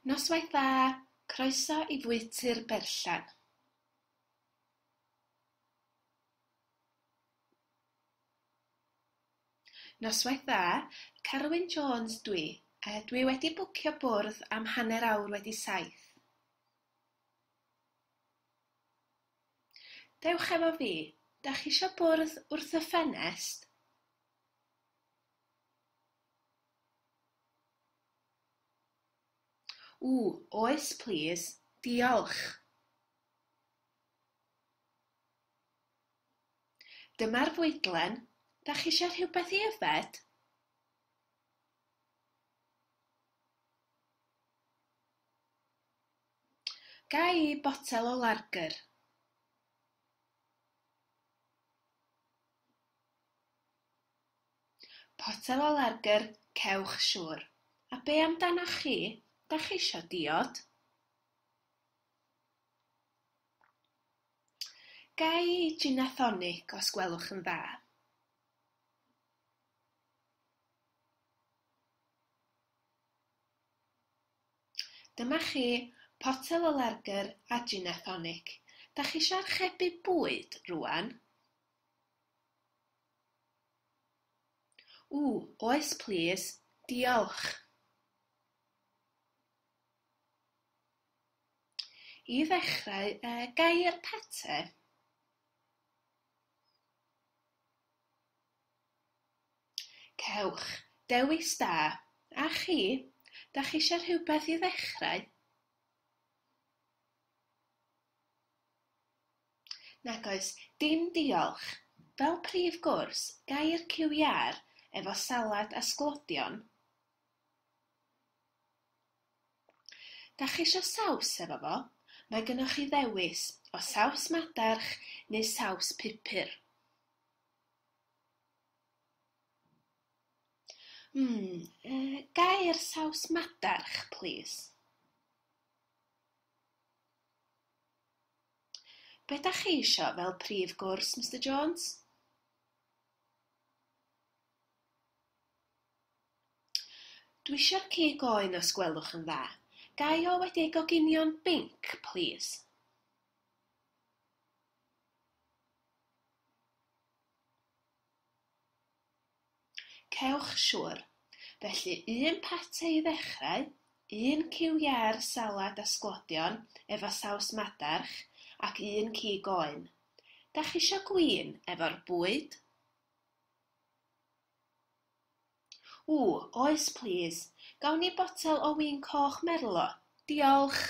Noswaith dda, croeso i fwyty'r Berllan. Noswaith dda, Carwyn Jones dwi. Dwi wedi bwcio bwrdd am 7:30. Dewch efo fi, dach chi isio bwrdd wrth y ffenest? Ww, oes plîs, diolch. Dyma'r fwydlen. Dach chi isio rhywbeth i yfed? Ga i botel o lager? Potel o lager, cewch siŵr. A be amdanoch chi? Dach chi isio diod? Ga i gin a thonic os gwelwch yn dda? Dyma chi, potel o lager a gin a thonic. Dach chi isio archebu bwyd rŵan? Ww, oes plîs, diolch. I ddechrau, ga i'r pate? Cewch, dewis da. A chi? Dach chi isio rhywbeth i ddechrau? Nag oes, dim diolch. Fel prif gwrs, ga i'r cyw iâr efo salad a sglodion? Dach chi isio saws efo fo? Mae gynnoch chi ddewis o saws madarch neu saws pupur. Hmm, ga i'r saws madarch, plîs? Be dach chi isio fel prif gwrs, Mister Jones? Dwi isio'r cig oen os gwelwch yn dda. Ga i o wedi ei goginio'n binc, plîs? Cewch siŵr. Felly, un pate i ddechrau, un cyw iâr salad a sglodion efo saws madarch ac un cig oen. Dach chi isio gwin efo'r bwyd? Ww, oes plîs. Gawn ni botel o win coch Merlot? Diolch!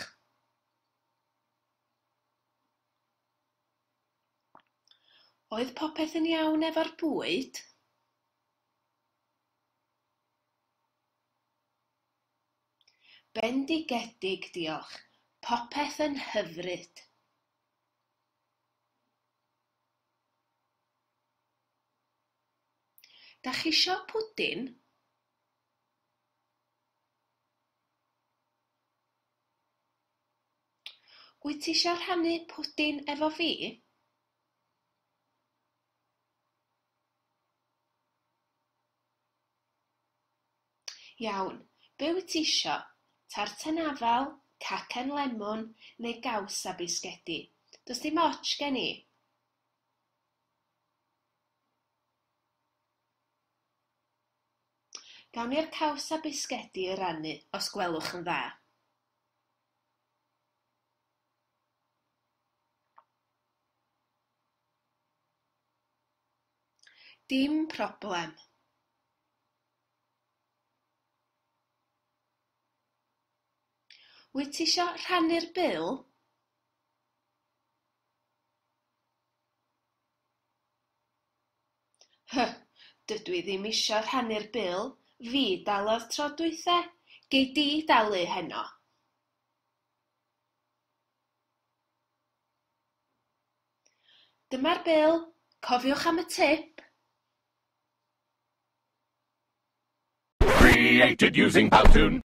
Oedd popeth yn iawn efo'r bwyd? Bendigedig, diolch. Popeth yn hyfryd. Dach chi isio pwdin? Wyt ti isio rhannu pwdin efo fi? Iawn, be wyt ti isio? Tarten afal, cacen lemwn neu gaws a bisgedi? Does dim ots gen i. Gawn ni'r caws a bisgedi i rannu, os gwelwch yn dda. Dim problem. Wyt ti isio rhannu'r bil? Hy, dydw i ddim isio rhannu'r bil, fi dalodd tro dwytha, gei di dalu heno. Dyma'r bil, cofiwch am y tip! Created using Powtoon.